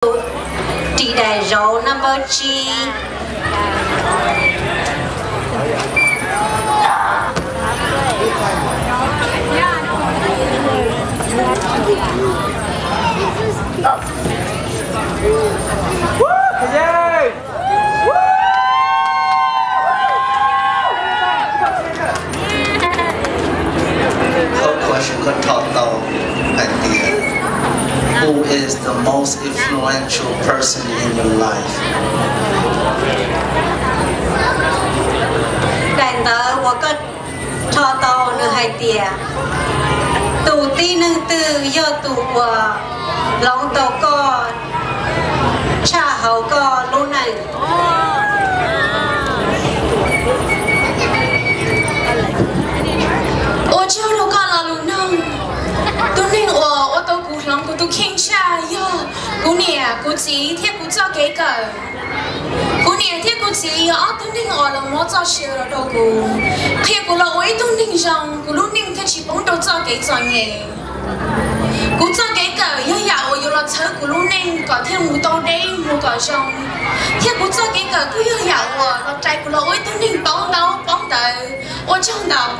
tus ris daim zauv number tsib. Qhov question koj thov tau hais tias, who is the most influential person in your life? Daim ntawv uas koj thov tau nws hais tias, tus tib neeg twg yog tus uas hloov tau koj tshaj hauv koj lub neej? Ua tsaug rau koj lo lus nug. Tus neeg uas ua tau kuv hloov kuv tus kheej tshaj yog kuv niam kuv txiv thiab kuv txoj kev kawm. Kuv niam thiab kuv txiv yog ob tug neeg uas los muab txoj sia los rau kuv, qhia kuv los ua ib tug neeg zoo, kuv lub neej thiaj tsis poob rau txoj kev txom nyem. Kuv txoj kev kawm yog yam uas yuav los txhawb kuv lub neej kom thiaj mus tau deb mus kom zoo, thiab kuv txoj kev kawm kuj yog yam uas los rais kuv los ua ib tug neeg paub ntaub paub ntawv. Ua tsaug ntau.